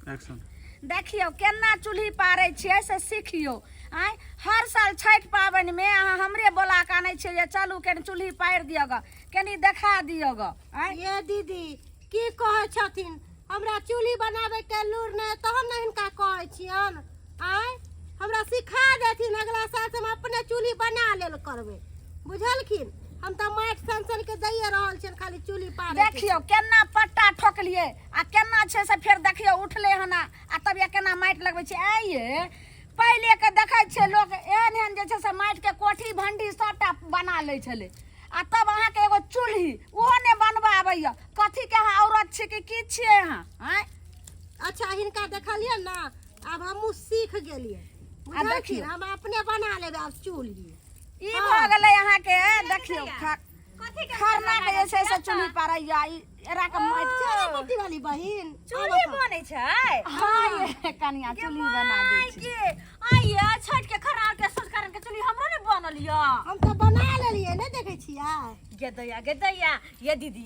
Action. देखियौ केना चूल्ही पारै छियै से सीखियौ। आँय, हर साल छठि पाबनिमे अहाँ हमरे बोला कऽ आनै छियै जे चलू कनि चूल्ही पारि दिअ गऽ, कनि देखा दिअ गऽ। आँय ये दीदी, की कहै छथिन? हमरा चूल्ही बनाबै के लूर नहि, तहन ने हिनका कहै छियन। आँय, हमरा सिखा देथिन, अगला साल से हम अपने चूल्ही बना लेल करबै, बुझलखिन? हम तऽ माटि सन सन के दैये रहल छियन खाली चूल्ही पारै के। देखियौ केना पट्टा ठोकलियै आ केना छै से फेर देखियौ उठलै हन आ तब ये केना माटि लगबै छै। आँय ये, पहिले के देखै छियै लोक एहन एहन जे छै से माटिके कोठी भंडी सबटा बना लै छलै, आ तब अहाँके एगो चूल्ही ओहो नहि बनबऽ आबैया। कथीके अहाँ औरत छी कि की छियै अहाँ? आँय। अच्छा, हिनका देखलियै ने, आब हमहूँ सीख गेलियै, बुझलखिन? देखियौ। हम अपने बना लेबै आब चूल्ही। ई भऽ गेलै अहाँके, देखियौ खरना के जे छै से चूल्ही पारैया, ई एरा के माटि। चलो मोटी वाली बहिन, चूल्ही बनै छै? हाँ ये कनिया, चूल्ही बना दै छी। के आइए छठ के खरना के संस्कार के चूल्ही हमरो ने बनल या। हम तऽ बना लेलियै, नहि देखै छियै? गे दैया, गे दैया, ये दीदी,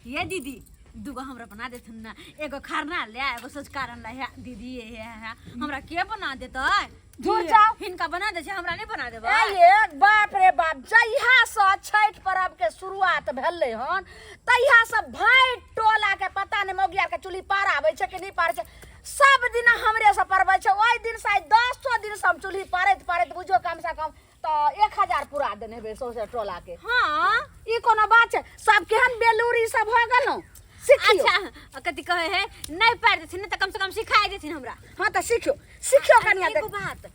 ये दीदी, दूगो हमरा बना देथुन ना, एगो खरना ले, एगो संस्कार ले। है दीदी, ये है हमरा के बना देतै? दूर जाओ। हिनका बना दे छै, हमरा नहीं बना देबै? ए बाप रे बाप, जहिया से छठि पर्व के शुरुआत भेलै हन तहिया से भाई टोला के पता नहीं मौगिया के चूल्ही पार आबै छै कि नहीं पार छै, सब दिन हमरे से परबै छै। ओहि दिन से आइ 10 दिन से हम चूल्ही पारैत पारैत बुझो कम से कम तऽ 1000 पूरा देने हेबै सौंसे टोला के। हाँ। ई कोनो बात छै? सब केहन बेलूरी सब भऽ गेलहुँ। सिखियौ। अच्छा, कथी कहै है, नहीं पारि देथिन ने तऽ कम से कम सिखाई देथिन हमरा। हाँ तऽ सिखियौ, सिखियौ कनिया। एगो बात,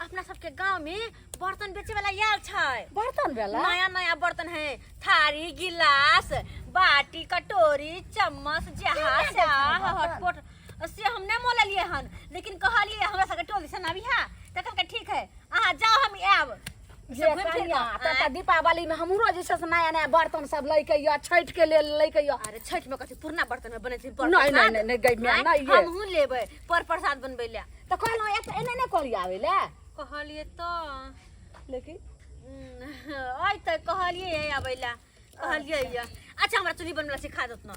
अपना सबके गांव में बर्तन बेचे वाला आयल छै। बर्तन वाला? नया नया बर्तन है, थारी, गिलास, बाटी, कटोरी, चम्मच, जहाज, केना दै छै बर्तन? हॉटपॉट। से हम नहीं मोललिए हन, लेकिन कहलिए हमरा सबके टोल दिसन आबी हा, तऽ कहलकै ठीक है, अहाँ जाओ हम आयब। जे कनिया, तब तऽ दीपावली में हमरो जे छै से नया नया बर्तन सब लैके यऽ, छठि के लेल लैके यऽ। अरे छठि में कथी पुरना बर्तन में बनै छै? नहीं, नहीं, नहीं, नहीं, गई मैं, नहीं, ये। हमहूँ लेबै पर प्रसाद बनबै ले। तऽ कहलहुँ एक एने नहि कहलियै आबै ले? कहलियै तऽ लेकिन आइ तऽ कहलियै आबै ले, कहलियै ये। अच्छा, हमरा चूल्ही बनबै सिखा देत ना।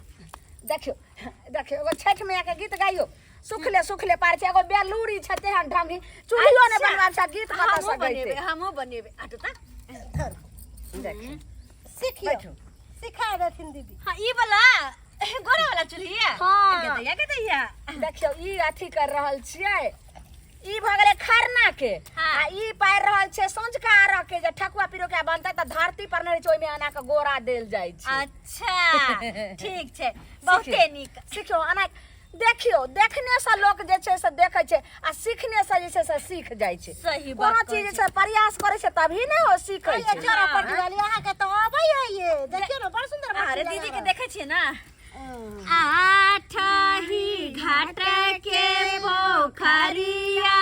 देखियौ, देखियौ, एगो छठि मैया के गीत गाइयो। सुखले सुखले पार छै, एगो बेलूरी छै तेहन ढंगी, चूल्हियो ने बनबाब छै, गीत कतऽ हमहूँ से बनेबै, गैते? हमहूँ बनेबै। आटो तऽ देखियौ। सिखियौ। बैठू। सिखा देथिन दीदी। हाँ, ई वाला गोरा वाला चूल्ही है। हाँ। गे दैया, गे दैया। देखियौ, ई अथी कर रहल छियै, ई भऽ गेलै खरना के। हाँ। आ ई पारि रहल छै सँझुका अर्घ के, जे ठकुआ पिरुकिया बनतै तऽ धरती पर नहि रहै छै, ओहिमे एना कऽ गोरा देल जाइ छै। अच्छा, ठीक छै, बहुते नीक। सिखियौ एना। देखियौ, देखने से लोक जे छै से देखै छै आ सीखने से जे छै से सीख जाइ छै। सही बात कोनो कहै चीज जे छै। छै प्रयास करै छै तभी ने हो सीखै ये छै। चोरा पट्टी वाली, अहाँके तऽ अबै है ये, देखियौ ने, बड़ सुंदर अरे बर्फी दीदी के लगाबऽ। देखै छियै ना। आठही घाट के पोखरिया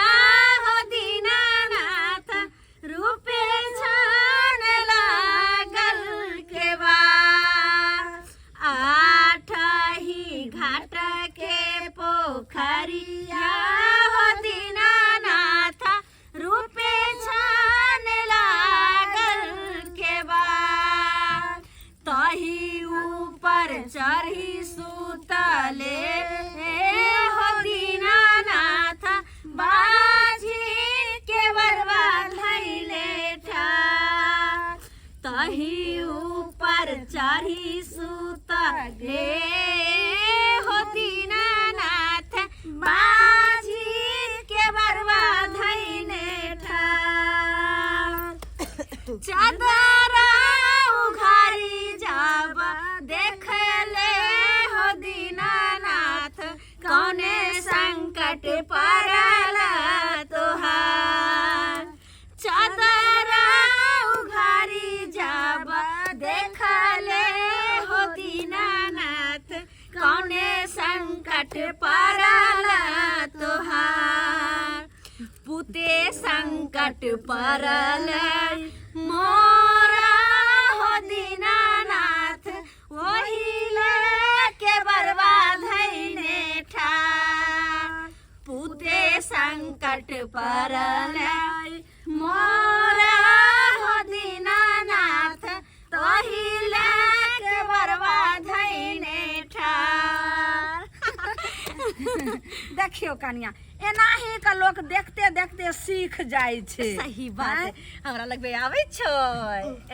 हो दीनानाथ, रूपे छान लागल केवा। आठही घाट के पोखरिया हो दीनानाथ, रूपे छान लागल केवा। तही ऊपर चढ़ी सुतले हो दीनानाथ, बाझी के बरवा धैले ठार। तही ऊपर चढ़ी सुतले हो दीनानाथ, बाझी के बरवा धैले ठार। चादर उघारी जब देखले हो दीनानाथ, कौने संकट पड़ल तोहार? चादर उघारी जब देखले हो दीनानाथ, कौने संकट पड़ल तोहार? पुते संकट पड़ल मोरा हो दीनानाथ, ओही के बर्बाद धैने ठार। पुते संकट पड़ल मोरा हो दीनानाथ, तोही के बर्बाद धैने ठार। देखियौ कनिया, एनाही के लोक देखते देखते सीख जाइ छै। सही बात आँय? है, हमरा लगबे आबै छै।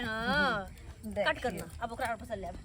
हाँ, कट देखियौ। करना अब ओकरा और पसंद लेब।